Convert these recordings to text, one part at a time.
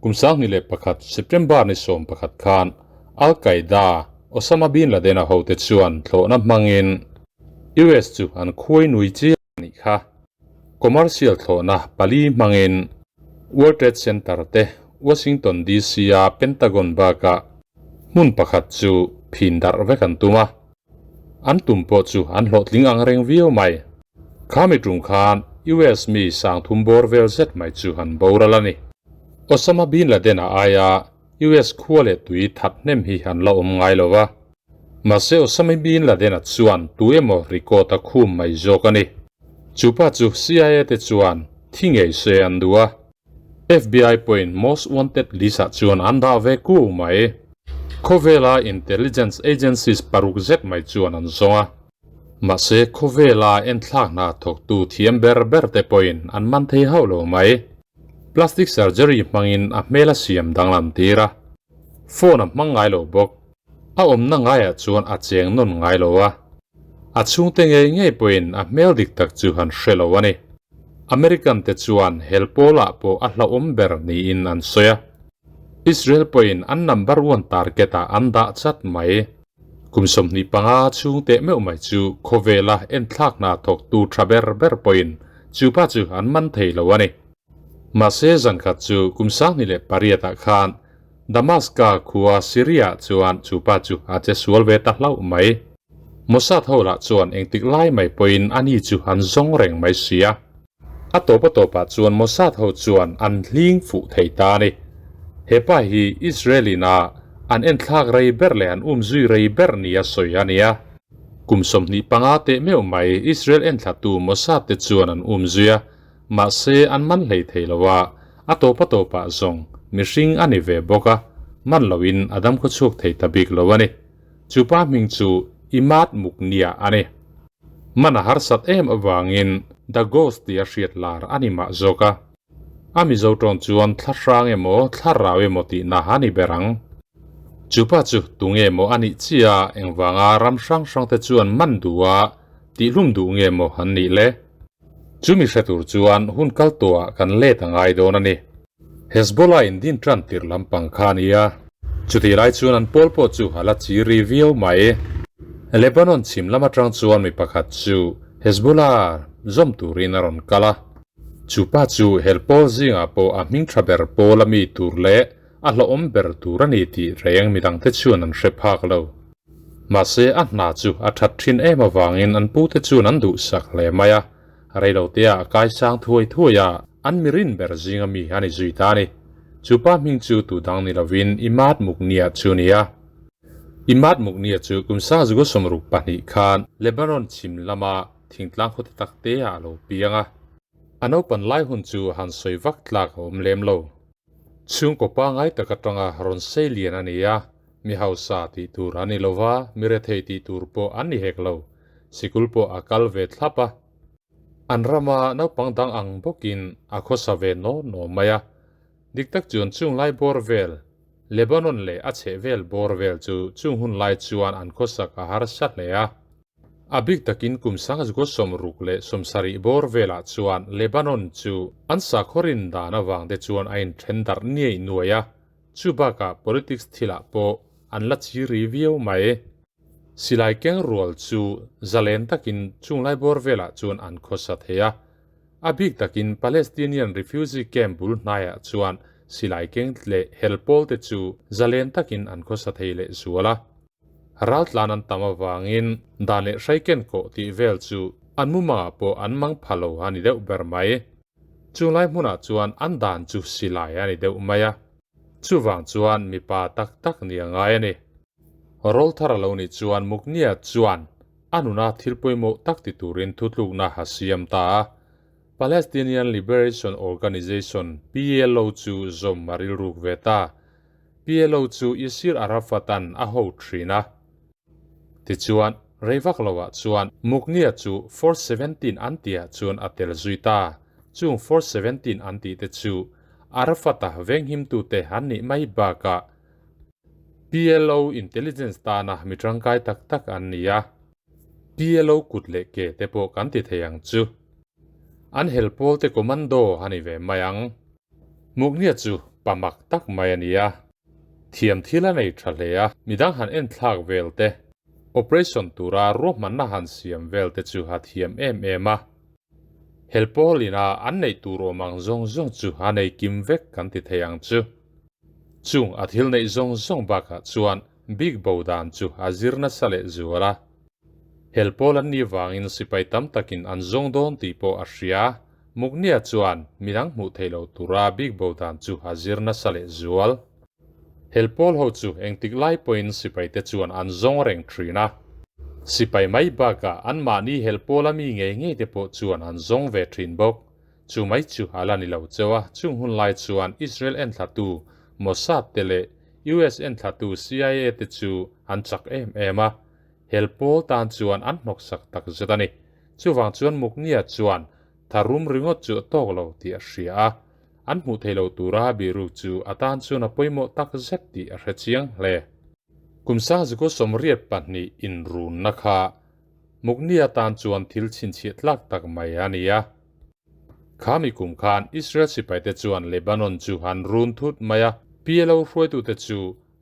Kum 2001 September ni 11 khan Al Qaeda, Osama bin Laden-a hote chuan thlawhna hmangin US chu an khuai nui chiah a nih kha. Commercial thlawhna pali hmangin World Trade Center te Washington DC-a Pentagon bakah hmun pakhat chu phin darh vek an tum a. An tum pawh chu an hlawhtling ang reng viau mai. Khami tum khan US mi sangthum bawr vel zet mai chu an boral a ni. Osama bin Laden-a aia US khua leh tui that hnem hi an la awm ngai lo va. Mahse Osama bin Laden-a chuan tu emaw record a khum mai zawk a ni. Chu pa chu CIA te chuan thi ngei se an duh a. FBI pawhin Most Wanted list-ah chuan an dah ve kuau mai. Khawvela intelligence agencies paruk zet mai chuan an zawng a. Mahse khawvela enthlak hna thawktu thiam ber ber te pawhin an man thei hauh lo mai. Plastic surgery hmangin a hmel a siam danglam tir a. Phone a hmang ngai lo bawk. A awmna ngaiah chuan a cheng nawn ngai lo a. A chhungte ngei ngei pawhin a hmel dik tak chu han hre lo a ni. American te chuan hel pawlah pawh a hlauhawm ber niin an sawi a. Israel pawhin an number one target ah an dah chat mai. Kum 25 chhung teh meuh mai chu khawvela enthlak hna thawktu tha ber ber pawhin chu pa chu an man thei lo a ni. Mahse zankhat chu kum 2008 ah khan Damaska khua Syria chuan chu pa chu a che sual ve ta hlauh mai. Mossad ho lah chuan engtik lai mai pawhin ani chu an zawng reng mai si a. A tawp a tawpah chuan Mossad ho chuan an hling fuh thei ta a ni. He pa hi Israel in a an enthlak rei ber leh an umzui rei ber nia sawi a ni a. Kum 25 teh meuh mai Israel enthlatu Mossad te chuan an umzui a, mahse an man hlei thei lo a, a tawp a tawpah zawng mihring a ni ve bawk a, man loin a dam khawchhuak thei ta bik lo a ni. Chu pa hming chu Imad Mughniyah a ni. Man a harsat em avangin The Ghost tih a hriat lar a ni mah zawk a. A Mizo tawng chuan thla hrang emaw thla rau emaw tihna a ni ber ang. Chu pa chu tunge maw a nih chiah engvanga ram hrang hrang te chuan man duh a tihlum duh nge maw an nih le? Chu mi hre tur chuan hun kal tawhah kan let a ngai dawn a ni. Hezbollah in din tan tirh lampang kha a ni a. Chutih lai chuan an pawl pawh chu a la chi ri viau mai. Lebanon chhim lam atang chuan mi pakhat chu Hezbollah zawm turin a rawn kal a. Chu pa chu hel pawl zingah pawh a hming tha ber pawl a mi tur leh a hlauhawm ber tur a ni tih reng midangte chuan an hre phak lo. Mahse a hna chu a that thin em avangin an pute chuan an duhsak hle mai a. Reilotea a kaisang thuai thuai a, an mirin ber zinga mi a ni zui ta a ni. Chu pa hming chu tu dang ni lovin Imad Mughniyah chu a ni a. Imad Mughniyah chu kum 1962 khan Lebanon chhim lama thingtlang khawte tak te ah a lo piang a. A naupan lai hun chu han sawi vak tlak a awm lem lo. Chhungkaw pangai tak atanga rawn sei lian a ni a, mi hausa tih tur a ni lova, mi rethei tih tur pawh an ni hek lo. Sikul pawh a kal ve thlap a. An rama naupang dang ang bawkin a khawsa ve naw naw mai a. Dik tak chuan chung lai bawr vel, Lebanon leh a chheh vel bawr vel chu chung hun lai chuan an khawsak a harsa hle a. A bik takin kum 1967 bawr velah chuan Lebanon chu an sakhaw rin dan avang te chuan a inthen darh niaih nuai a, chu bakah politics thilah pawh an la chi ri viau mai. Silai keng rual chu zalen takin chunglai bawr velah chuan an khawsa thei a. A bik takin Palestinian refugee camp bul hnaiah chuan silai keng leh hel pawl te chu zalen takin an khawsa thei leh zual a. Raltlan an tam avangin dan leh hrai ken kawh tih vel chu an mumangah pawh an mang pha lo a ni deuh ber mai. Chunglai hmunah chuan an dan chu silai a ni deuh mai a. Chuvang chuan mipa tak tak ni a ngai a ni. Rawl thar a lo nih chuan Mughniyah chuan a nuna thil pawimawh tak ti turin thutlukna a siam ta a. Palestinian Liberation Organization, PLO, chu zawm a rilruk ve ta. PLO chu Yasir Arafat-a'n a ho thin a. Tichuan, rei vak loah chuan Mughniyah chu Force 17 an tihah chuan a tel zui ta. Chung Force 17 an tih te chu Arafat-a venghimtute an nih mai bakah PLO intelligence tana mi tangkai tak tak an ni a. PLO kut leh ke te pawh kan ti thei ang chu. An hel pawl te commando a ni ve mai ang. Mughniyah chu. pa mak tak mai a ni a. Thiam thil a nei tha hle a, midang han en thlak vel te, operation tura ruahmanna han siam vel te chu a thiam em em a. Helpawl ina an neih tur awm ang zawng zawng chu a nei kim vek kan ti thei ang chu. Chung a thil neih zawng zawng bakah chuan bik bo dan chu a zir nasa leh zual a. Helpawl an nih vangin sipai tam takin an zawng dawn tih pawh a hria. Muknia chuan midang hmuh theih loh tura bik bo dan chu a zir nasa leh zual. Helpawl ho chu engtik lai pawhin sipaite chuan an zawng reng thin a. Sipai mai bakah anmahni helpawl a mi ngei ngei te pawh chuan an zawng ve thin bawk. Chu mai chu a la ni lo cheu a, chung hun lai chuan Israel enthlatu Mossad te leh US enthlatu CIA te chu an chak em em a. Helpawl tan chuan an hnawksak tak zet a ni. Chuvang chuan Muknia chuan tharum ringawt chu a tawk lo tih a hria a. An hmuh theih loh tura biruk chu a tan chuan a pawimawh tak zet tih a hre chiang hle. Kum sangzikaw 82 inrunna kha Muknia tan chuan thil chhinchhiah tlak tak mai a ni a. Khami kum khan Israel sipaite chuan Lebanon chu an run thut mai a, PLO hruaitute chu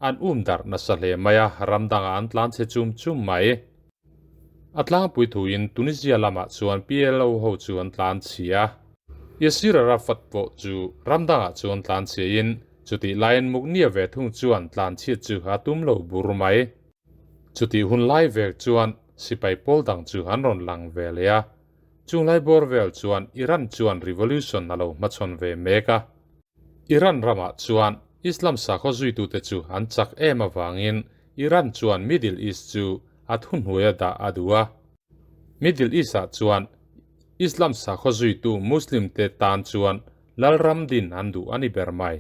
an um darh nasa hle mai a, ram dangah an tlan chhe chum chum mai. A tlangpui thuin Tunisia lamah chuan PLO ho chu an tlan chhia. Yasir Arafat pawh chu ram dangah chuan tlan chhiain chutih laiin Muknia ve thung chuan tlan chhiat chu a tum lo bur mai. Chutih hun lai vek chuan sipai pawl dang chu an rawn lang ve leh a. Chung lai bawr vel chuan Iran chuan revolution a lo hmachhawn ve mek a. Iran ramah chuan Islam sakhaw zuitute chu an chak em avangin Iran chuan Middle East chu a thuhnuaia dah a duh a. Middle East-ah chuan Islam sakhaw zuitu Muslim-te tan chuan lalram din an duh a ni ber mai.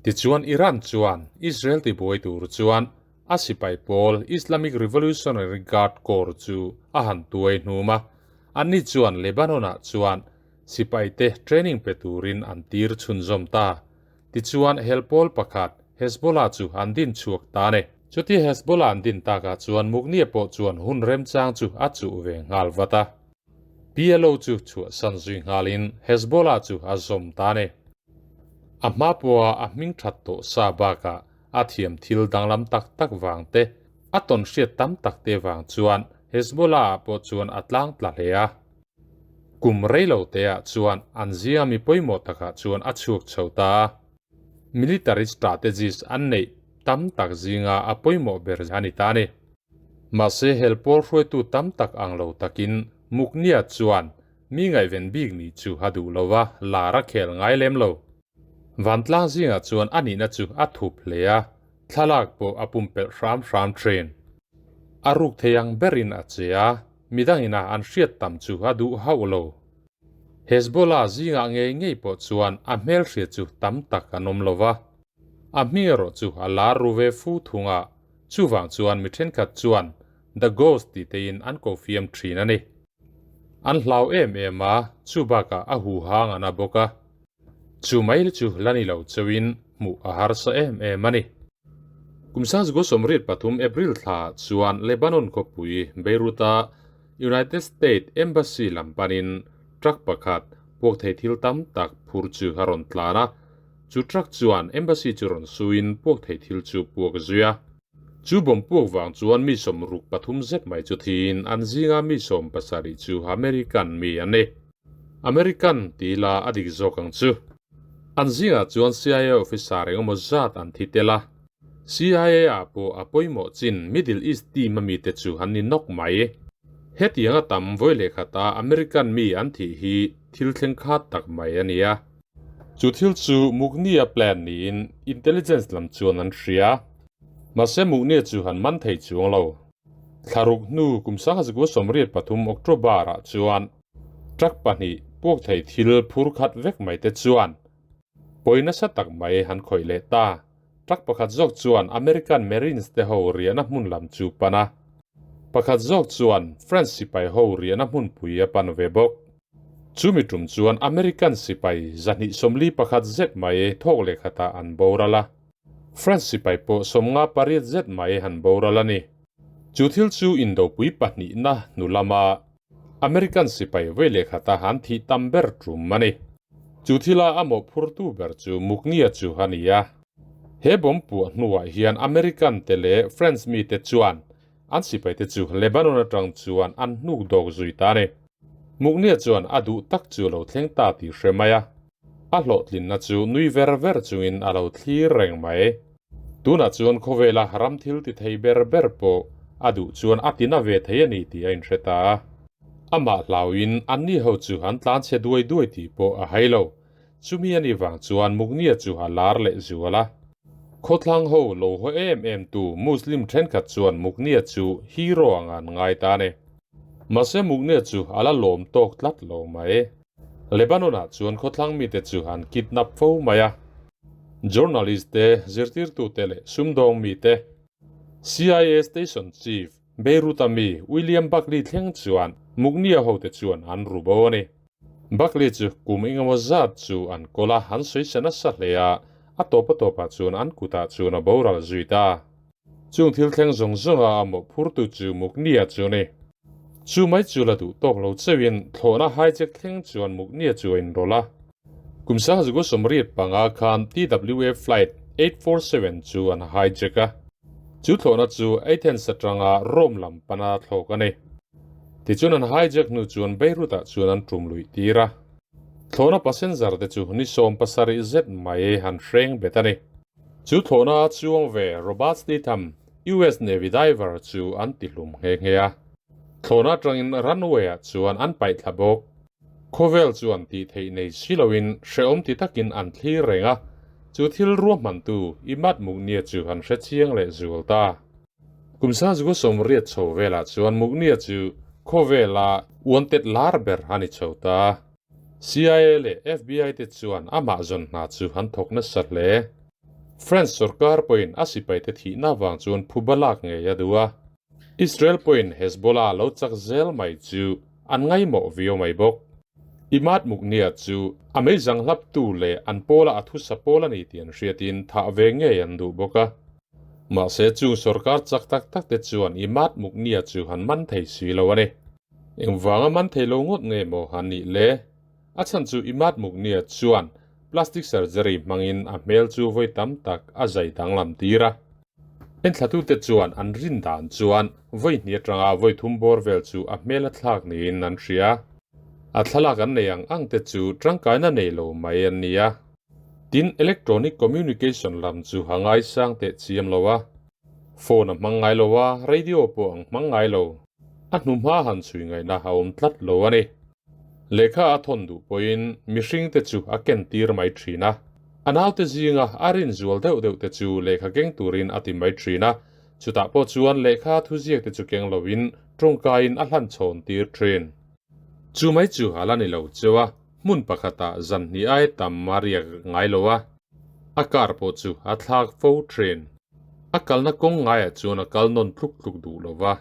Tichuan Iran chuan Israel tibuai tur chuan a sipai pawl Islamic Revolutionary Guard Corps chu a han tuai hnum a, anni chuan Lebanon-ah chuan sipaite training pe turin an tir chhunzawm ta. Tichuan hel pawl pakhat Hezbollah chu an din chhuak ta a ni. Chuti Hezbollah an din takah chuan Mughniyeh pawh chuan hun remchang chu a chuh ve nghal vat a. PLO chu chhuahsan zui nghalin Hezbollah chu a zawm ta a ni. A hma pawha a hming that tawh sa bakah a thiam thil danglam tak tak vang te, a tawn hriat tam tak te vang chuan Hezbollah ah pawh chuan a tlang tla hle a. Kum rei lo te ah chuan an zinga mi pawimawh takah chuan a chhuak chho ta a. Military strategist an neih tam tak zinga a pawimawh ber a ni ta a ni. Mahse hel pawl hruaitu tam tak ang lo takin Muknia chuan mi ngaihven bik nih chu a duh lo a, lar a khel ngai lem lo. Vantlang zingah chuan a nihna chu a thup hle a, thlalak pawh a pumpelh hram hram thin. A ruk thei ang berin a che a, midangina an hriat tam chu a duh hauh lo. Hezbollah zingah ngei ngei pawh chuan a hmelhriat chu tam tak an awm lo va, a hming erawh chu a lar ru ve fu thung a, chuvang chuan mi thenkhat chuan The Ghost tih tein an ko fiam thin a ni. An hlau em em a, chu bakah a huhang an a bawk a. Chu mai chu la ni lo chauhin hmuh a harsa em em a ni. Kum sangzikaw 83 April thla chuan Lebanon khawpui Beirut-a United States Embassy lam panin truck pakhat puak thei thil tam tak phur chu a rawn tlan a. Chu truck chuan Embassy chu rawn suin puak thei thil chu puak zui a. Chu bomb puak vang chuan mi 63 zet mai chu thiin an zinga mi 70 chu American mi an ni. American ti ila a dik zawk ang chu. An zingah chuan CIA officer engemaw zat an thi tel a. CIA ah pawh a pawimawh chin Middle East team a mite chu an ni nawk mai. Hetiang a tam vawi leh khata American mi an thih hi thil thleng khat tak mai a ni a. Chu thil chu Mugnia plan niin intelligence lam chuan an hria. Mahse Mugnia chu han man thei chuang lo. Thlaruk hnu kum 1983 October ah chuan truck pahnih puak thei thil phur khat vek mai te chuan pawi nasa tak mai han khawih leh ta. Truck pakhat zawk chuan American Marines te ho riahna hmun lam chu pan a, pakhat zawk chuan French sipai ho riahna hmunpui a pan ve bawk. Chumi tum chuan American sipai 241 zet mai thawk leh khatah an boral a. France sipai pawh 58 zet mai han boral a ni. Chu thil chu indopui pahnihna hnu lama American sipai vei leh khata han thih tam ber tum a ni. Chu thila a mawhphurtu ber chu Mugnia chu a ni a. He bomb puah hnuah hian American te leh French mite chuan an sipaite chu Lebanon atang chuan an hnuk dawk zui ta a ni. Mugnia chuan a duh tak chu lo thleng ta tih hre mai a. A hlawhtlinna chu nui ver ver chungin a lo thlir reng mai. Tunah chuan khawvela ram thil ti thei ber ber pawh a duh chuan a tina ve thei a ni tih a inhre ta a. Amah hlauin anni ho chu an tlanchhe duai duai tih pawh a hai lo. Chumi a nih vang chuan Mugnia chu a lar leh zual a. Khawthlang ho lo haw em em tu Muslim thenkhat chuan Mugnia chu hero ang an ngai ta a ni. Mahse Mugnia chu a la lawm tawk tlat lo mai. Lebanon-ah chuan khawthlang mite chu an kidnap fo mai a. Journalist te, zirtirtute leh sumdawng mite, CIA Station Chief, Beirut-a mi William Buckley thleng chuan Mugnia hote chuan an ru bo a ni. Buckley chu kum engemaw zat chu an kawl a, an sawi sa nasa hle a, a tawp a tawpah chuan an kutah chuan a boral zui ta. Chung thil thleng zawng zawnga a mawhphurtu chu Mugnia chu a ni. Chu mai chu la duh tawk lo cheuhin thlawhna hijack thleng chuan Mugnia chu a inrawlh a. Kum sangzugu 85 khan TWA Flight 847 chu an hijack a. Chu thlawhna chu Athens atanga Rome lam pana thlawk a ni. Tichuan an hijack hnu chuan Beirut-ah chuan an tum luih tir a. Thlawhna passenger te chu ni 70 zet mai han hreng bet a ni. Chu thlawhna chuang ve Robert Stethem, US Navy diver chu an ti hlum nghe nghe a. Thlawhna atangin runway-ah chuan an paih thla bawk. Khawvel chuan tih theih nei si loin hrehawm ti takin an thlir reng a, chu thil ruahmantu Imad Mugnia chu an hre chiang leh zual ta. Kum sangzuka 80 chho velah chuan Mugnia chu khawvela uantet lar ber a ni chho ta. CIA leh FBI te chuan amah zawn hna chu an thawk nasa hle. France sorkar pawhin a sipaite thihna vang chuan phuba lak ngei a duh a. Israel pawhin Hezbollah lo chak zel mai chu an ngaihmawh viau mai bawk. Imad Mugnia chu a meizang hlaptu leh an pawla a thusa pawl a ni tih an hriatin thah ve ngei an duh bawk a. Mahse chung sorkar chak tak tak te chuan Imad Mugnia chu han man thei si lo a ni. Engvanga man thei lo ngawt nge maw han nih le? A chhan chu Imad Mugnia chuan plastic surgery hmangin a hmel chu vawi tam tak a zai danglam tir a. Enthlatute chuan an rin dan chuan vawi hnih atanga vawi thum bawr vel chu a hmel a thlak niin an hria. A thlalak an nei ang ang te chu tangkaina nei lo mai an ni a. Tin, electronic communication lam chu a ngaisang teh chiam lo a. Phone a hmang ngai lo a, radio pawh ang hmang ngai lo. A hnuhma han chhui ngaihna a awm tlat lo a ni. Lehkha a thawn duh pawhin mihringte chu a ken tir mai thin a. A naute zinga a rin zual deuh deuh te chu lehkha keng turin a ti mai thin a, chutah pawh chuan lehkha thuziak te chu keng loin tawngkaiin a hlan chhawn tir thin. Chu mai chu a la ni lo cheu a, hmun pakhatah zan hnih ai tam a riak ngai lo a, a car pawh chu a thlak fo thin. A kalna kawng ngaiah chuan a kal nawn tluk tluk duh lo va.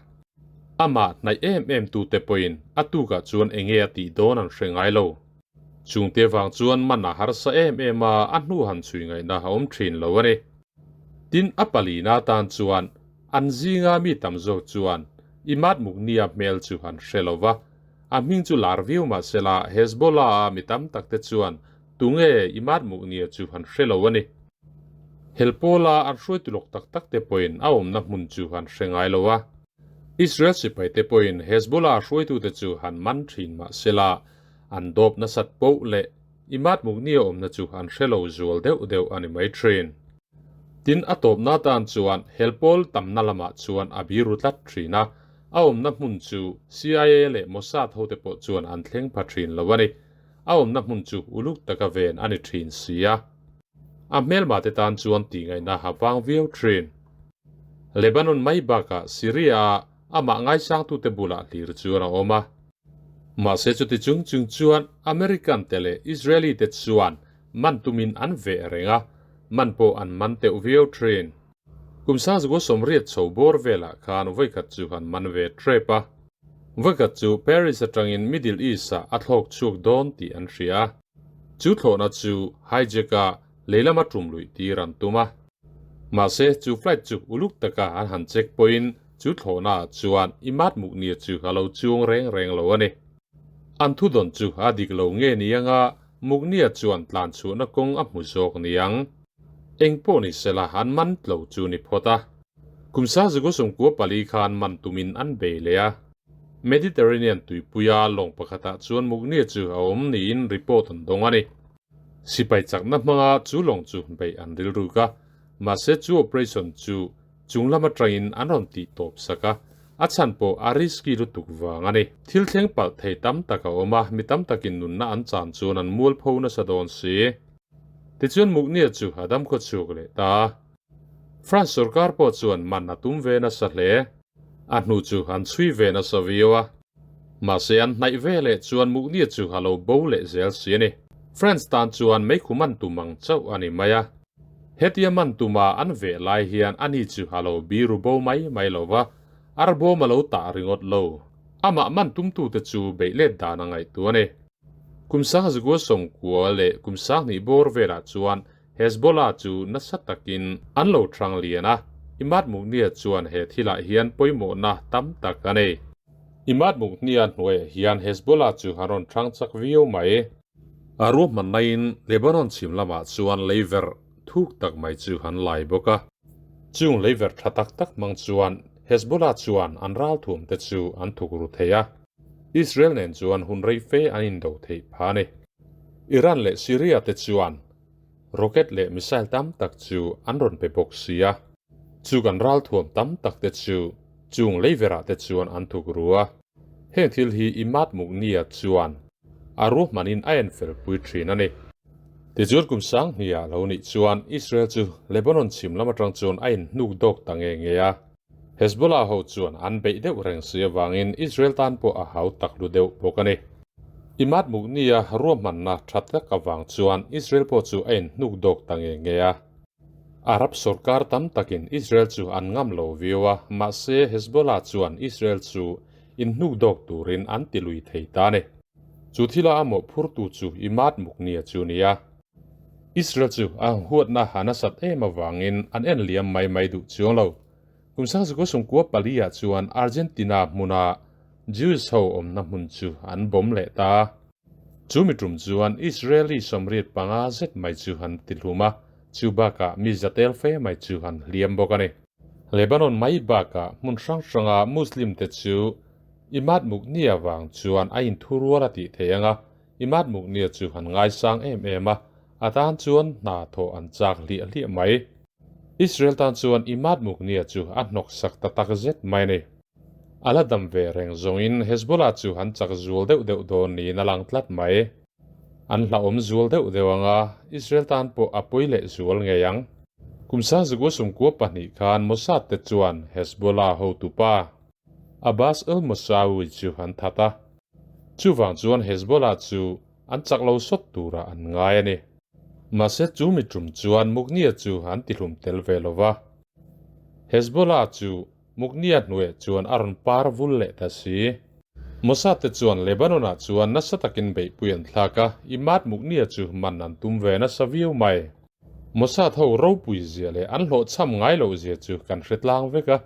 Amah hnaih em em tute pawhin a tukah chuan enge a tih dawn an hre ngai lo. Chungte vang chuan man a harsa em em a, a hnu han chhui ngaihna a awm thin lo a ni. Tin, a palina atan chuan an zinga mi tam zawk chuan Imad Mugnia hmel chu an hre lo va, a hming chu lar viau mah sela Hezbollah-a mi tam takte chuan tunge Imad Mugnia chu an hre lo a ni. Helpawla an hruaitu lawk tak tak te pawhin a awmna hmun chu an hre ngai lo a. Israel sipai te pawhin Hezbollah hruaitute chu han man thin mah sela, an dawp nasat poh leh Imad Mugnia awmna chu an hre lo zual deuh deuh a ni mai thin. Tin, a tawpna tan chuan helpawl tamna lamah chuan a biru tlat thin a, a awmna hmun chu CIA leh Mossad hote pawh chuan an thleng pha thin lo a ni. A awmna hmun chu uluk taka ven a ni thin si a. A hmelma te tan chuan tih ngaihna a vang viau thin. Lebanon mai bakah Syria-a amah ngaisangtute bulah hlir chuan a awm a. Mahse chuti chung chung chuan American te leh Israeli te chuan man tumin an veh reng a, man pawh an man teuh viau thin. Kum sangzugu 80 chho bawr velah khan vawikhat chu han man ve trep a. Vawikhat chu Paris atangin Middle East-ah a thlawk chhuak dawn tih an hria. Chu thlawhna chu hijack-a leilama tum luih tir an tum a. Mahse, chu flight chu uluk taka an han check pawhin chu thlawhnaah chuan Imad Mugnia chu a lo chuang reng reng lo a ni. An thudawn chu a dik lo nge ni anga? Mugnia chuan tlan chhuahna kawng a hmu zawk niang. Eng pawh ni sela an man tlo chu ni phawt a. Kum sazukua sawmkua pali khan man tumin an bei leh a. Mediterranean tuipuia lawng pakhatah chuan Mugnia chu a awm niin report an dawng a ni. Sipai chakna hmanga chu lawng chu beih an rilruk a, mahse chu operation chu chung lam atangin an rawn tih tawp sak a, a chhan pawh a risky lutuk vang a ni. Thil thleng palh thei tam tak a awm a, mi tam takin nunna an chan chuan an mualpho nasa dawn si. Tichuan Mugnia chu a dam khaw chhuak leh ta. France sorkar pawh chuan man a tum ve nasa hle. A hnu chu an chhui ve nasa viau a. Mahse an hnaih ve leh chuan Mugnia chu a lo bo leh zel si a ni. France tan chuan meikhu man tum ang chauh a ni mai a. Hetia man tuma an veh lai hian ani chu a lo biru bo mai mai lo va, arbawm a lo tah ringawt lo. Amah man tumtute chu beih let dan a ngaihtuah a ni. Kum sangzukua sawmkua leh kum sanghnih bawr velah chuan Hezbollah chu nasa takin an lo thang lian a, Imad Mugnia chuan he thilah hian pawimawhna tam tak a nei. Imad Mugnia hnuaiah hian Hezbollah chu an rawn thang chak viau mai. A ruahmannain Lebanon chhim lamah chuan leiverh thuk tak mai chu an lai bawk a. Chung leiverh tha tak tak hmang chuan Hezbollah chuan an ralthuamte chu an thuk ru thei a. Israel nen chuan hun rei fe an indo theih phah a ni. Iran leh Syria te chuan rocket leh missile tam tak chu an rawn pe bawk si a. Chu kan ralthuam tam tak te chu chung leiverah te chuan an thuk ru a. Heng thil hi Imad Mugnia chuan a ruahmanin a enfel pui thin a ni. Tichuan kum sanghnih lo nih chuan Israel chu Lebanon chhim lam atang chuan a inhnuk dawk ta nge nge a. Hezbollah ho chuan an beih deuh reng si avangin Israel tan pawh a hau tak lu deuh bawk a ni. Imad Mugnia ruahmanna tha tak avang chuan Israel pawh chu a inhnuk dawk ta nge nge a. Arab sorkar tam takin Israel chu an ngam lo viau a, mahse Hezbollah chuan Israel chu inhnuk dawk turin an ti lui thei ta a ni. Chu thila a mawhphurtu chu Imad Mugnia chu a ni a. Israel chu a huatna a nasat em avangin an en liam mai mai duh chuang lo. Kum sangzukua sawmkua pali ah chuan Argentina hmuna Jewish ho awmna hmun chu an bawm leh ta. Chu mi tum chuan Israeli sawmriat panga zet mai chu an ti hlum a, chu bakah mi zatel fe mai chu an hliam bawk a ni. Lebanon mai bakah hmun hrang hranga Muslim te chu Imad Mugnia vang chuan a inthurual a tih theih ang a, Imad Mugnia chu an ngaisang em em a, a tan chuan hna thawh an chak hliah hliah mai. Israel tan chuan Imad Mugnia chu a hnawk sak ta tak zet mai a ni. A la dam ve reng zawngin Hezbollah chu an chak zual deuh deuh dawn niin a lang tlat mai. An hlauhawm zual deuh deuh ang a, Israel tan pawh a pawi leh zual ngei ang. Kum sangzukua sumkua pahnih khan Mossad te chuan Hezbollah hotupa Abbas el-Musawi chu an that a. Chuvang chuan Hezbollah chu an chak lo sawt turah an ngai a ni. Mahse chu mi tum chuan Mugnia chu an tihlum tel ve lo va. Hezbollah chu Mugnia hnuaiah chuan a rawn par vul leh ta si. Mossad te chuan Lebanon ah chuan nasa takin beihpui an thlak a, Imad Mugnia chu man an tum ve nasa viau mai. Mossad ho ropui zia leh an hlawhchham ngai loh zia chu kan hre tlang vek a,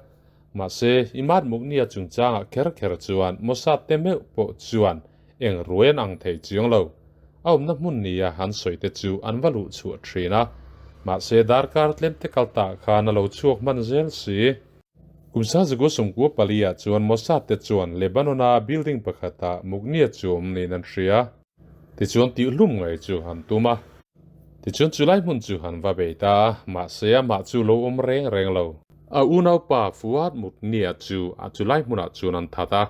mahse Imad Mugnia chungchangah kher kher chuan Mossad te meuh pawh chuan eng ruai an ang thei chiang lo. A awmna hmun nia an sawi te chu an va luh chhuah thin a, mahse darkar tlem te kal tah khan a lo chhuak hman zel si. Kum sangzukua sawmkua pali ah chuan Mossad te chuan Lebanon a building pakhat ah Mugnia chu awm niin an hria. Tichuan tihhlum ngei chu an tum a. Tichuan chulai hmun chu an va bei ta a, mahse amah chu lo awm reng reng lo. A unaupa Fuad Mugnia chu a chulai hmunah chuan an that a,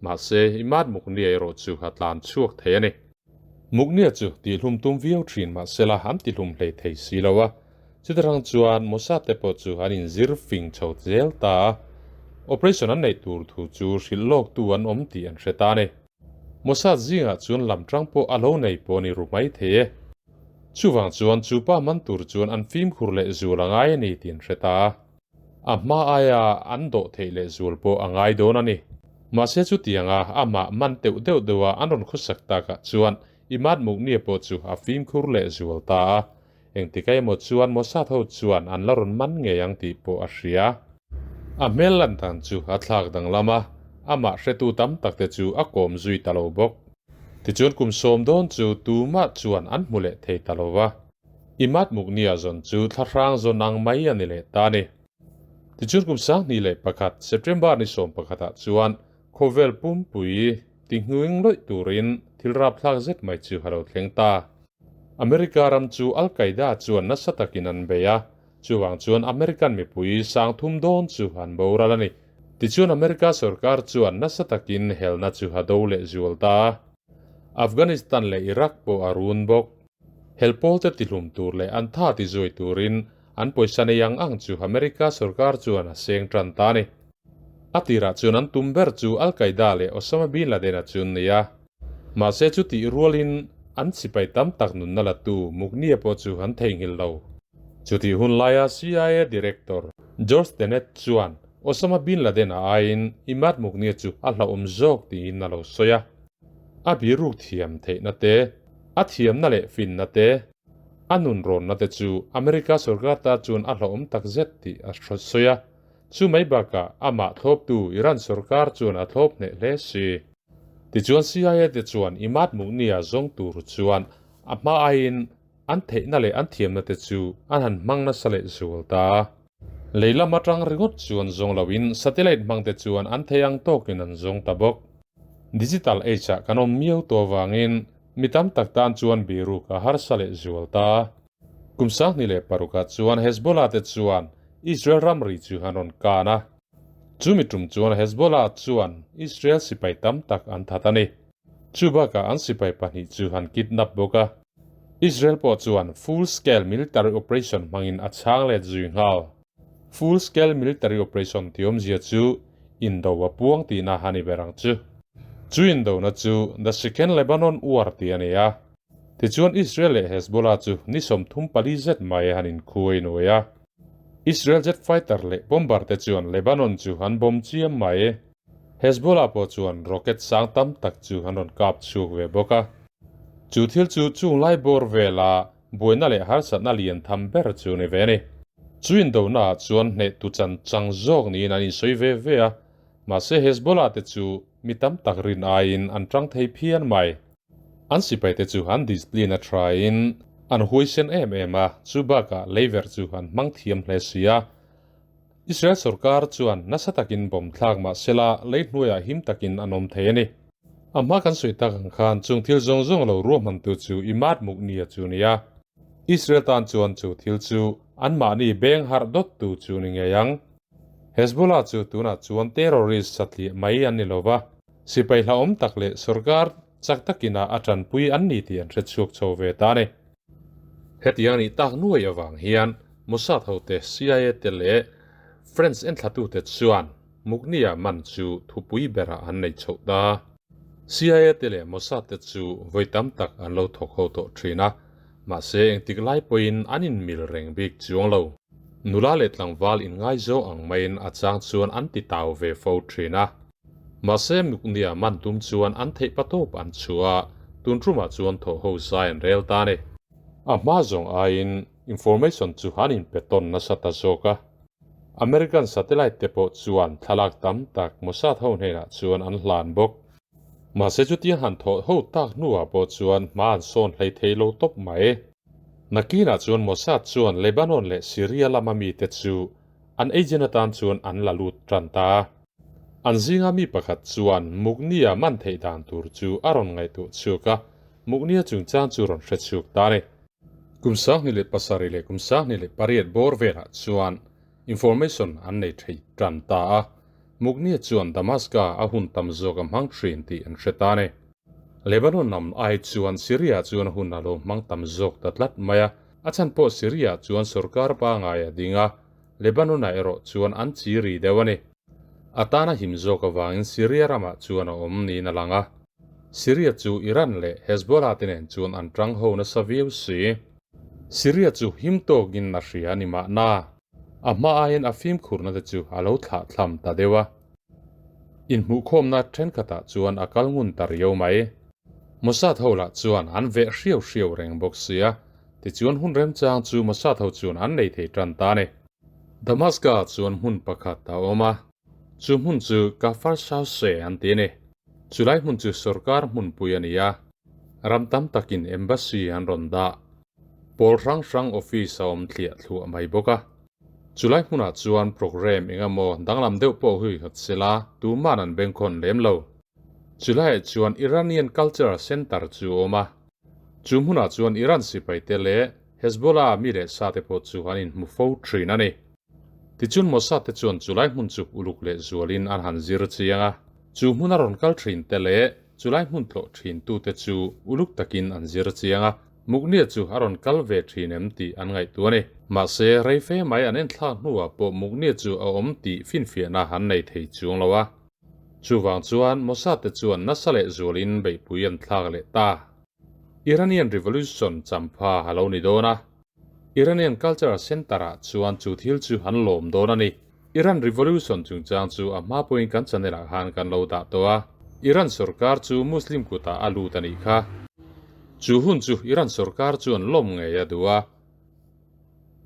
Mahse, Imad Mugnia erawh chu a tlan chhuak thei a ni. Mugnia chu tihlum tum viau thin mahsela an tihlum hlei thei si lo a. Chutarang chuan Mossad te pawh chu an inzir fing chho zel ta a. Operation an neih tur thu chu hrilh lawk tu an awm tih an hre ta a ni. Mossad zingah chuan lam tang pawh a lo nei pawh a ni ru mai thei e. Chuvang chuan chu pa man tur chuan an fimkhur leh zual a ngai a ni tih an hre ta a. A hma aia an dawh theih leh zual pawh a ngai dawn a ni. Mahse chutianga amah man teuh deuh deuha an rawn khawsak takah chuan Imad Mugnia pawh chu a fimkhur leh zual ta a. Engtik emaw chuan Mossad ho chuan an la rawn man ngei ang tih pawh a hria. A hmel lan dan chu a thlak danglam a, amah hretu tam takte chu a kawm zui ta lo bawk. Tichuan kum sawm dawn chu tumah chuan an hmu leh thei ta lo va. Imad Mughniyah zawn chu thlahrang zawn ang mai a ni leh ta a ni. Tichuan kum 2001 September ni sawm pakhatah chuan khawvel pumpui ti hnuing lawih turin thil rapthlak zet mai chu a lo thleng ta. America ram chu Al Qaeda chuan nasa takin an bei a, chuvang chuan American mipui sang thum dawn chu an boral a ni. Tichuan America sorkar chuan nasa takin helna chu a do leh zual ta a. Afghanistan leh Iraq pawh a run bawk. Hel pawlte tihlum tur leh an tha ti zuai turin an pawisa nei ang ang chu America sorkar chuan a seng tan ta a ni. A tirah chuan an tum ber chu Al Qaeda leh Osama bin Laden-a chu an nei a. Mahse chutih rualin an sipai tam tak nunna latu Mughniyah pawh chu an theihnghilh lo. Chutih hun laia CIA Director George Tenet chuan Osama bin Laden-a aiin Imad Mughniyah chu a hlauhawm zawk tiin a lo sawi a. A biruk thiam theihna te, a thiamna leh finna te, a nunrawnna te chu America sorkar ta chuan a hlauhawm takzet tih a sawi a. Chu mai bakah amah thlawptu Iran sorkar chuan a thlawp hneh hle si. Tichuan CIA te chuan Imad Mughniyah zawng tur chuan a hma aiin an theihna leh an thiamna te chu an han hmang nasa leh zual ta. Lei lam atang ringawt chuan zawng loin satellite hmang te chuan an thei ang tawkin an zawng ta bawk. Digital age ah kan awm miau tawh avangin mi tam tak tan chuan biruk a harsa leh zual ta. Kum 2006 ah chuan Hezbollah te chuan Israel ramri chu an rawn kan a. Chumi tum chuan Hezbollah chuan Israel sipai tam tak an that a ni. Chu bakah an sipai pahnih chu an kidnap bawk a. Israel pawh chuan full scale military operation hmangin a chhang let zui nghal. Full scale military operation tih awmzia chu indo a puang tihna a ni ber ang chu. Chu indona chu The Second Lebanon War tih a ni a. Tichuan Israel leh Hezbollah chu ni 34 zet mai han inkhuai nuai a. Israel jet fighter leh bomber te chuan Lebanon chu an bomb chiam mai. Hezbollah pawh chuan rocket sang tam tak chu an rawn kap chhuak ve bawk a. Chu thil chu chung lai bawr vela buaina leh harsatna lian tham ber chu ni ve a ni. Chu indona ah chuan hnehtu chan chang zawk niin an insawi ve ve a, mahse Hezbollah te chu mi tam tak rin aiin an tang thei phian mai. An sipaite chu an discipline a thain an huaisen em em a, chu bakah leiverh chu an hmang thiam hle si a. Israel sorkar chuan nasa takin bomb thlak mah sela lei hnuaiah him takin an awm thei a ni. A hma kan sawi tak ang khan chung thil zawng zawng lo ruahmantu chu Imad Mughniyah chu a ni a. Israel tan chuan chu thil chu anmahni beng harh dawttu chu ni ngei ang. Hezbollah chu tunah chuan terrorist satliah mai an ni lo va, sipai hlauhawm tak leh sorkar chak takina a tanpui an ni tih an hre chhuak chho ve ta a ni. Hetiang nih tak nuai avang hian Mossad hote, CIA te leh French enthlatute chuan Mughniyah man chu thupui berah an nei chhoh ta. CIA te leh Mossad te chu vawi tam tak an lo thawk ho tawh thin a, mahse engtik lai pawhin an inmil reng bik chuang lo. Nula leh tlangval inngaizawng ang maiin a chang chuan an ti tau ve fo thin a. Mahse Mughniyah man tum chuan an theih patawp an chhuah a, tun tumah chuan thawh ho zai an rel ta a ni. A hma zawng aiin information chu an inpe tawn nasa ta zawk a. American satellite te pawh chuan thlalak tam tak Mossad ho hnenah chuan an hlan bawk. Mahse chutiang han thawh ho tak hnuah pawh chuan hma an sawn hlei thei lo tawp mai. Nakinah chuan Mossad chuan Lebanon leh Syria lama mite chu an agent atan chuan an la lut tan ta. An zinga mi pakhat chuan Mughniyah man theih dan tur chu a rawn ngaihtuah chhuak a, Mughniyah chungchang chu rawn hre chhuak ta a ni. Kum 2007 leh kum 2008 bawr velah chuan information an nei thei tan ta a, Mughniyah chuan Damaska a hun tam zawk a hmang thin tih an hre ta a ni. Lebanon lam ai chuan Syria chuan hun a lo hmang tam zawk ta tlat mai a, a chhan pawh Syria chuan sorkar pangai a ding a, Lebanon-ah erawh chuan an chi ri deuh a ni. A tana him zawk avangin Syria ramah chuan a awm niin a lang a. Syria chu Iran leh Hezbollah te nen chuan an tang ho nasa viau si. Syria chu him tawkin a hria a ni mahna, a hma aiin a fimkhurna te chu a lo thlah thlam ta deuh a. Inhmuhkhawmna thenkhatah chuan a kal ngun ta riau mai. Mossad ho lah chuan an veh hriau hriau reng bawk sia, Tichuan hun remchang chu Mossad ho chuan an nei thei tan ta a ni. Damascus chuan hmun pakhat a awm a, chu hmun chu Kafar Shawsheh an ti a ni. Chulai hmun chu sorkar hmunpui a ni a. Ram tam takin embassy an rawn dah. Pawl hrang hrang office a awm thliah thluah mai bawk a. Chulai hmunah chuan programme eng emaw danglam deuh pawh hui nghat sela tuman an bengkhawn lem lo. Chulaiah chuan Iranian Cultural Centre chu a awm a. Chu hmunah chuan Iran sipaite leh Hezbollah mi leh sate pawh chu an inhmu fo thin a ni. Tichuan Mossad te chuan chulai hmun chu uluk leh zualin an han zir chiang a. Chu hmuna rawn kal thin te leh chulai hmun tlawh thin tute chu uluk takin an zir chiang a. Muknia chu a rawn kal ve thin em tih an ngaihtuah a ni. Mahse, rei fe mai an enthlak hnuah pawh Muknia chu a awm tih finfiahna an nei thei chuang lo a. Chuvang chuan Mossad te chuan nasa leh zualin beihpui an thlak leh ta. Iranian Revolution champha a lo ni dawn a. Iranian Cultural Centre-ah chuan chu thil chu an lawm dawn a ni. Iran Revolution chungchang chu a hma pawhin kan channel-ah khan kan lo dah tawh a. Iran sorkar chu Muslim kutah a lut a nih kha. Chu hun chu Iran sorkar chuan lawm ngei a duh a.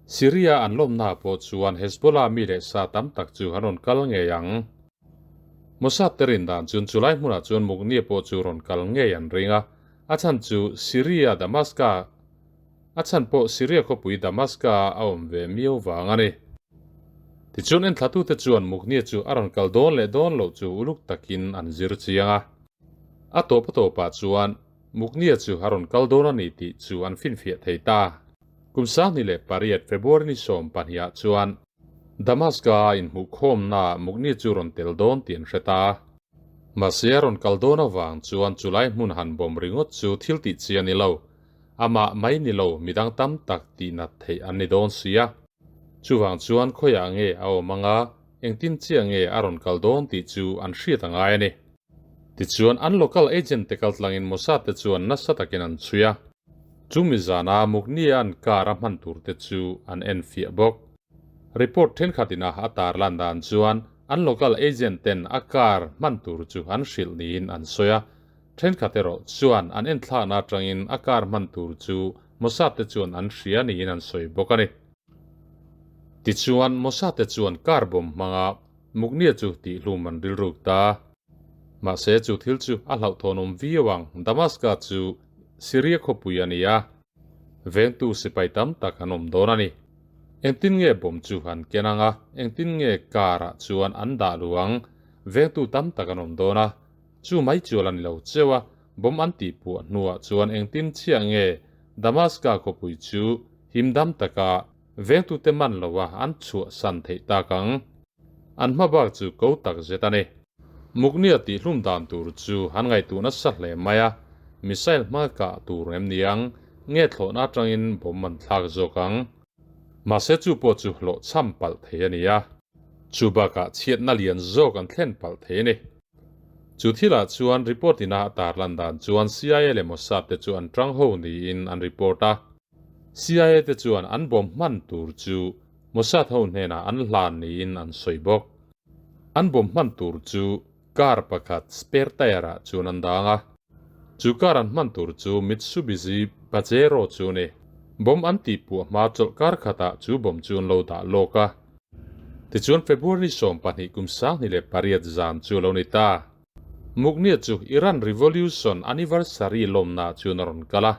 Syria an lawmnaah pawh chuan Hezbollah mi leh sa tam tak chu an rawn kal ngei ang. Mossad te rin dan chuan chulai hmunah chuan Mughniyeh pawh chu rawn kal ngei an ring a. A chhan chu Syria Damascus A chhan pawh Syria khawpui Damaska a awm ve miau vang a ni. Tichuan enthlatute chuan Mughniyeh chu a rawn kal dawn leh dawn loh chu uluk takin an zir chiang a. A tawp a tawpah chuan Mughniyeh chu a rawn kal dawn a ni tih chu an finfiah thei ta. Kum 2008 February ni 12 ah chuan Damaska a inhmuhkhawmnaah Mughniyeh chu rawn tel dawn tih an hre ta. Mahse a rawn kal dawn avang chuan chulai hmun han bawm ringawt chu thil tih chi a ni lo. Amah mai ni lo midang tam tak tih nat theih an ni dawn sia. Chuvang chuan khawiah nge a awm anga engtin chiah nge a rawn kal dawn tih chu an hriat a ngai a ni. Tichuan an local agent te kaltlangin Mossad te chuan nasa takin an chhui a. Chumi zana Mughniyeh an car a hman tur te chu an en fiah bawk. Report thenkhat ina a tarlan dan chuan an local agent ten a car hman tur chu an hrilh niin an sawi a. Thenkhat erawh chuan an enthlakna atangin a car hman tur chu Mossad te chuan an hria niin an sawi bawk a ni. Tichuan Mossad te chuan car bomb hmanga Mughniyeh chu tihhlum an rilruk ta. Mahse chu thil chu a hlauhthawnawm viau ang, Damascus chu Syria khawpui a ni a, vengtu sipai tam tak an awm dawn a ni. Engtin nge bomb chu an ken ang a, engtin nge car ah chuan an dah luh ang, vengtu tam tak an awm dawn a, Chu mai chu a la ni lo cheu a, bomb an tih puah hnuah chuan engtin chiah nge Damaska khawpui chu himdam taka vengtute man loa an chhuahsan theih tak ang? An hma bak chu ko tak zet a ni. Muknia tihhlum dan tur chu an ngaihtuah nasa hle mai a, missile hma kah tur em ni ang, nge thlawhna atangin bomb an thlak zawk ang? Mahse chu pawh chu hlawhchham palh thei a ni a. Chu bakah chhiatna lian zawk an thlen palh thei a ni. Chu thilah chuan report ina a tarlan dan chuan CIA leh Mossad te chu an tang ho niin an report a. CIA te chuan an bawm hman tur chu Mossad ho hnenah an hlan niin an sawi bawk. An bawm hman tur chu car pakhat spare tire ah chuan an dang a. Chu car an hman tur chu Mitsubishi Pajero chu a ni. Bomb an tih puah hma chawlh kar khatah chu bomb chu an lo dah lawk a. Tichuan February 12 kum 2008 zan chu a lo ni ta. Mughniyeh chu Iran Revolution anniversary lawmna chuan a rawn kal a.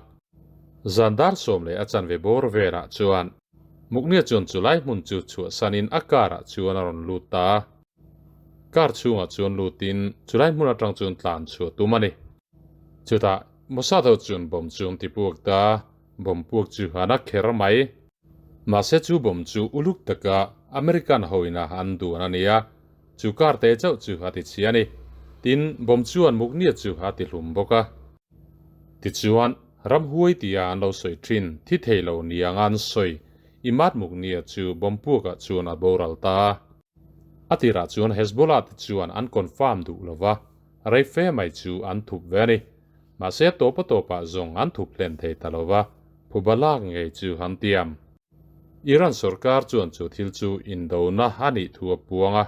Zan dar sawm leh a chanve bawr velah chuan Mughniyeh chuan chulai hmun chu chhuahsanin a car ah chuan a rawn lut ta a. Car chhungah chuan lutin chulai hmun atang chuan tlan chhuah tum a ni. Chutah Mossad ho chuan bomb chu an ti puak ta, bomb puak chu an a kher mai. Mahse chu bomb chu uluk taka American hoina an duan a ni a, chu car te chauh chu a ti chhia a ni. Tin, bomb chuan Mughniyeh chu a ti hlum bawk a. Tichuan, ramhuai tia an lo sawi thin, thi thei lo ni anga an sawi, Imad Mughniyeh chu bomb puakah chuan a boral ta a. A tirah chuan Hezbollah te chuan an confirm duh lo va, rei fe mai chu an thup ve a ni. Mahse tawp a tawpah zawng an thup hlen thei ta lo va, phuba lak ngei chu an tiam. Iran sorkar chuan chu thil chu indona a nih thu a puang a,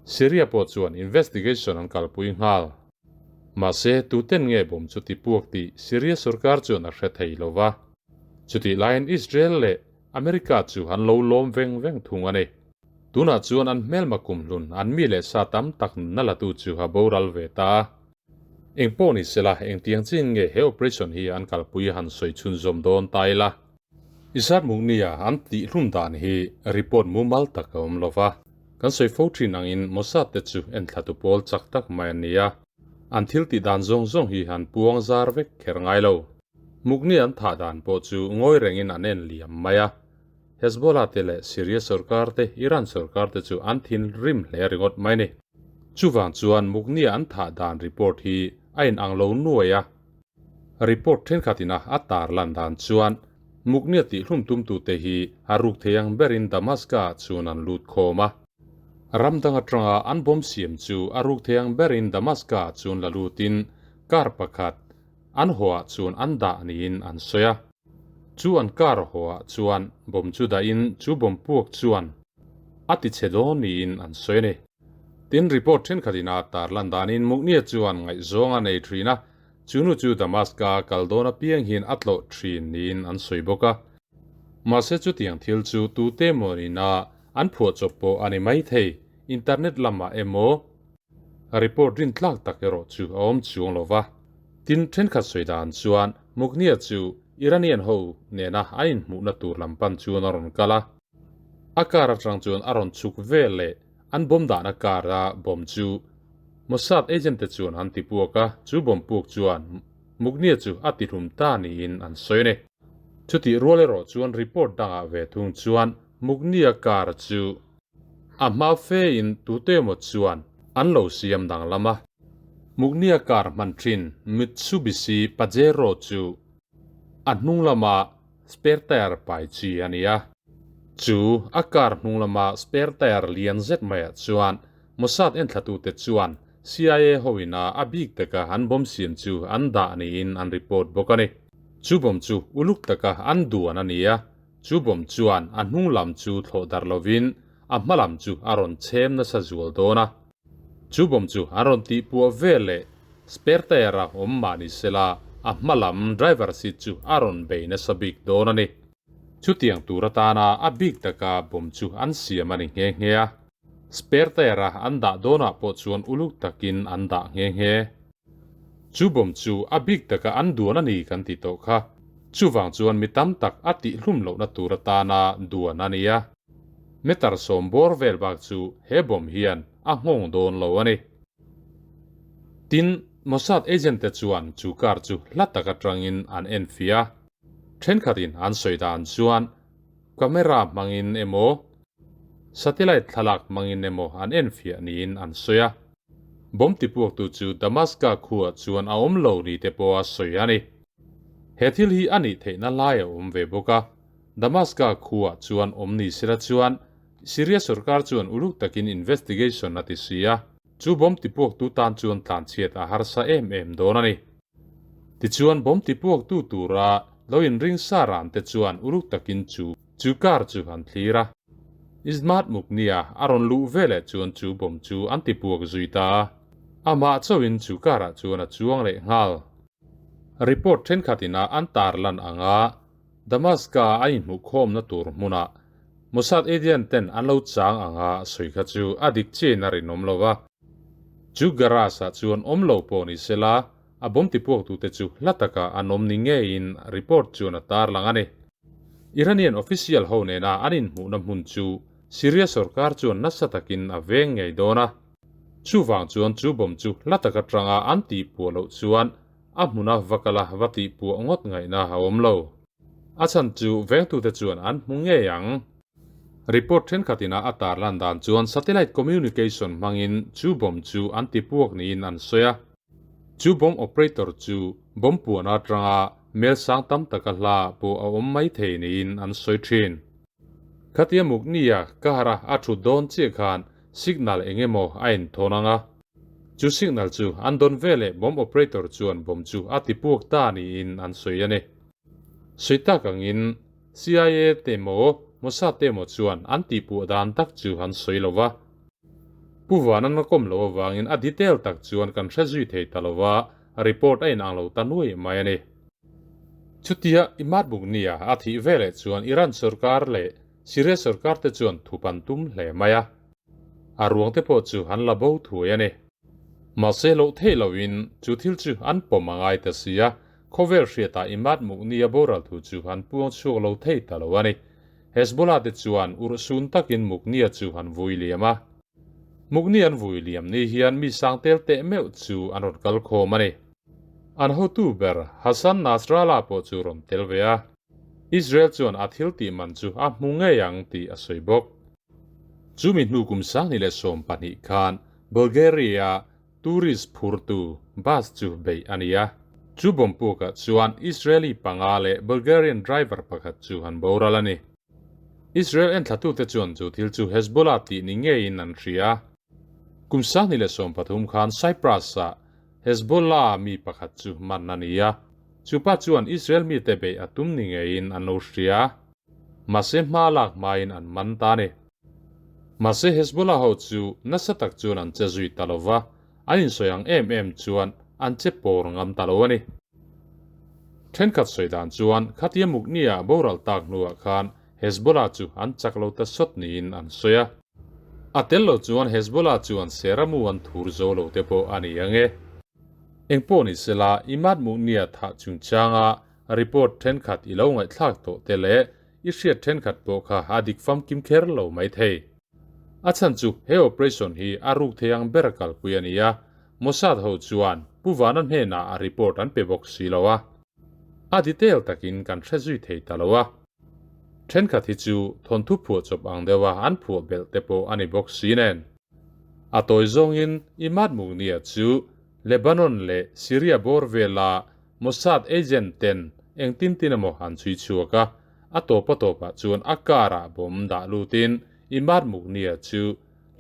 Syria pawh chuan investigation an kalpui nghal. Mahse tuten nge bawm chu ti puak tih Syria sorkar chuan a hre thei lo va. Chutih laiin Israel leh America chu an lo lawm veng veng thung a ni. Tunah chuan an hmelma kumhlun an mi leh sa tam tak nunna latu chu a boral ve ta a. Eng pawh ni sela, engtiang chin nge he operation hi an kalpui han sawi chhunzawm dawn ta ila? Izat Mugnia an tihhlum dan hi report mumal tak a awm lo va. Kan sawi fo thin angin Mossad te chu enthlatu pawl chak tak mai an ni a. An thil tih dan zawng zawng hi an puang zar vek kher ngai lo. Mugnia an thah dan pawh chu ngawi rengin an en liam mai a. Hezbollah te leh Syria sorkar te, Iran sorkar te chu an thinrim hle ringawt mai ni. Chuvang chuan Mugnia an thah dan report hi a inang lo nuai a. Report thenkhatin a a tarlan dan chuan Mugnia tihhlum tumtute hi a ruk thei ang berin Damascus-ah chuan an lut khawm a. Ram dang atanga an bomb siam chu a ruk thei ang berin Damascus-ah chuan la lutin kar pakhat an hawah chuan an dah niin an sawi a. Chu an kar hawah chuan bomb chu dahin chu bomb puak chuan a ti chhe dawn niin an sawi a ni. Tin, report thenkhatin a tarlan danin Mugnia chuan ngaihzawng a nei thin a, chu nu chu Damaska kal dawn apiang hian a tlawh thin niin an sawi bawk a. Mahse chutiang thil chu tute maw nina an phuahchawp pawh a ni maithei, internet lamah emaw report rintlak tak erawh chu a awm chuang lo va. Tin, thenkhat sawi dan chuan Mugnia chu Iranian ho nena an inhmuhna tur lam pan chuan a rawn kal a. A car atang chuan a rawn chhuk vel leh an bomb dahna car a bomb chu Mossad agent te chuan an ti puak a, chu bomb puk chuan Mugnia chu a ti hlum ta niin an sawi a ni. Chutih rual erawh chuan report dangah ve thung chuan Mugnia car chu a hma fe in tute emaw chuan an lo siam danglam a. Mugnia car hman thin Mitsubishi Pajero chu a hnung lama Spare tyre pai chi a ni a. Chu a car hnung lama spare tyre lian zet maiah chuan Mossad enthlatute chuan CIA hoin a a bik taka an bomb siam chu an dah niin an report bawk a ni. Chu bomb chu uluk taka an duan a ni a, chu bomb chuan a hnung lam chu thlawh darh lovin a hma lam chu a rawn chhem nasa zual dawn a. Chu bomb chu an rawn tihpuah vel leh spare tyre a awm mah ni sela a hma lam driver seat chu a rawn bei nasa bik dawn a ni. Chutiang tur atana a bik taka bomb chu an siam a ni nghe nghe a. Spare tyre a an dah dawnah pawh chuan uluk takin an dah nghe nghe. Chu bomb chu a bik taka an duan a ni kan ti tawh kha. Chuvang chuan mi tam tak a tihhlum lohna tur atana duan a ni a. Meter sawm bawr vel bak chu he bomb hian a nghawng dawn lo a ni. Tin, Mossad agent te chuan chu car chu hla tak atangin an en fia a. Thenkhatin an sawi dan chuan camera hmangin emaw, satellite thlalak hmangin emaw an en fiah niin an sawi a. Bomb tipuaktu chu Damascus khuaah chuan a awm lo ni te pawha sawi a ni. He thil hi a nih theihna lai a awm ve bawk a. Damascus khuaah chuan awm ni sela chuan Syria sorkar chuan uluk takin investigation a ti si a, chu bomb tipuaktu tan chuan tlanchhiat a harsa em em dawn a ni. Tichuan bomb tipuaktu tura lo inring sa ran te chuan uluk takin chu chu car chu an thlir a. Izmat Mugnia a rawn luh veleh chuan chu bomb chu an tipuak zui ta a, amah chauhin chu car ah chuan a chuang leh nghal. Report thenkhatin a an tarlan anga Damascus a inhmuhkhawmna tur hmunah Mossad agent ten an lo chang anga sawi kha chu a dik chiain a rinawm lo va. Chu garage ah chuan awm lo pawh ni sela, a bomb tipuaktute chu hla taka an awm ni ngeiin report chuan a tarlang a ni. Iranian official ho nena an inhmuhna hmun chu Syria sorkar chuan nasa takin a veng ngei dawn a. Chuvang chuan chu bomb chu hla tak atanga an tihpuah loh chuan A hmuna va kala va tih puah ngawt ngaihna a awm lo. A chhan chu vengtute chuan an hmu ngei ang. Report thenkhatin a a tarlan dan chuan satellite communication hmangin chu bomb chu an ti puak niin an sawi a. Chu bomb operator chu bomb puahna atanga mel sang tam taka hla pawh a awm mai thei niin an sawi thin. Khatia muknia ka harh a a thut dawn chiah khan signal eng emaw a inthawn ang a. Chu signal chu an dawn veleh bomb operator chuan bomb chu a ti puak ta niin an sawi a ni. Sawi tak angin CIA te emaw Mossad te emaw chuan an tihpuah dan tak chu an sawi lo va. Pu Vanan a kawm loh avangin a detail tak chuan kan hre zui thei ta lo va, report a inang lo ta nuai mai a ni. Chutia Imad Mugnia a thih veleh chuan Iran sorkar leh Syria sorkar te chuan thup an tum hle mai a. A ruang te pawh chu an la bo thuai a ni. Mahse loh theih loin chu thil chu an pawm a ngai ta si a, khawvel hriatah Imad Mughniya boral thu chu an puang chhuak lo thei ta lo a ni. Hezbollah te chuan urhsun takin Mughniya chu an vui liam a. Mughniya an vui liam ni hian mi sang tel teh meuh chu an rawn kal khawm a ni. An hotu ber Hassan Nasrallah pawh chu rawn tel ve a. Israel chuan a thil tih man chu a hmu ngei ang tih a sawi bawk. Chumi hnu kum 2012 khan Bulgaria tourist phurtu bus chu beih a ni a. Chu bomb-pukah chuan Israeli panga leh Bulgarian driver pakhat chu an boral a ni. Israel enthlatute chuan chu thil chu Hezbollah tih ni ngeiin an hria. Kum 2013 khan Cyprus-ah Hezbollah mi pakhat chu man a ni a, chupa chuan Israel mite beih a tum ni ngeiin an lo hria. Mahse hma lak hmain an man ta a ni. Mahse Hezbollah ho chu nasa tak chuan an che zui ta lo va, an insawi ang em em chuan an che pawr ngam ta lo a ni. Thenkhat sawi dan chuan khatia Mugniya boral tak hnuah khan Hezbollah chu an chak lo ta sawt niin an sawi a. A tel lo chuan Hezbollah chuan Seramu an thur zo lo te pawh a ni ang e. Engpawh ni sela Imad Mugniya thah chungchanga report thenkhat i lo ngaihthlak tawh te leh i hriat thenkhat pawh kha a dik famkim kher lo mai thei. A chhan chu he operation hi a ruk thei ang ber kalpui a ni a, Mossad ho chuan Pu Vana hnenah a report an pe bawk si lo a. A detail takin kan hre zui thei ta lo a. Thenkhat hi chu thawnthu phuahchawp ang deuha an phuah belh te pawh a ni bawk si nen. A tawi zawngin Imad Mugniya chu Lebanon leh Syria bawr vela Mossad agent ten engtin tin emaw an chhui chhuak a, a tawp a tawpah chuan a car ah bomb dah lutin Imad Mugniya chu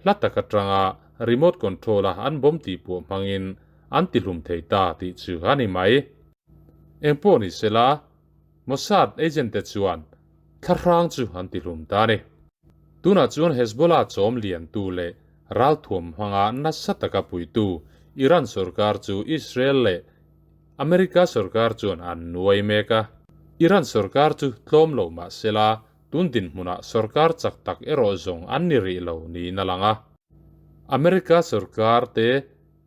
hla tak atanga remote control a an bomb tih puah hmangin an tihlum thei ta tih chu a ni mai. Engpawh ni sela, Mossad agent te chuan thlahrang chu an tihlum ta a ni. Tunah chuan Hezbollah chawm liantu leh ralthuam hmanga nasa taka puitu Iran sorkar chu Israel leh America sorkar chuan an nuai mek a. Iran sorkar chu tlawm lo mah sela tun dinhmunah sorkar chak tak erawh zawng an ni rih lo niin a lang a. America sorkar te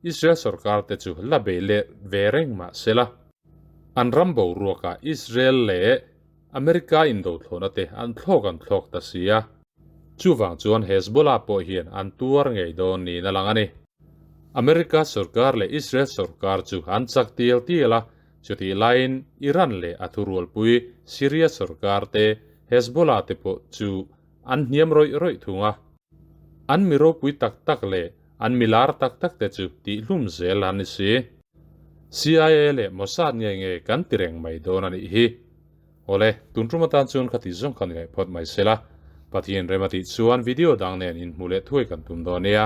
Israel sorkar te chu la bei leh ve reng mah sela an ram boruakah Israel leh America indothlawhna te an thlawk an thlawk ta si a. Chuvang chuan Hezbollah pawh hian an tuar ngei dawn niin a lang a ni. America sorkar leh Israel sorkar chu an chak tial tial a, chutih laiin Iran leh a thurualpui Syria sorkar te, Hezbollah te pawh chu an hniam rawih rawih thung a. An mi ropui tak tak leh an mi lar tak tak te chu tihhlum zel an ni si. CIA leh Mossad nge nge kan ti reng mai dawn a nih hi. Awle, tun tum atan chuan ka tih zawng kha ni leh phawt mai sela. Pathian rem a tih chuan video dang nen inhmuh leh thuai kan tum dawn nia.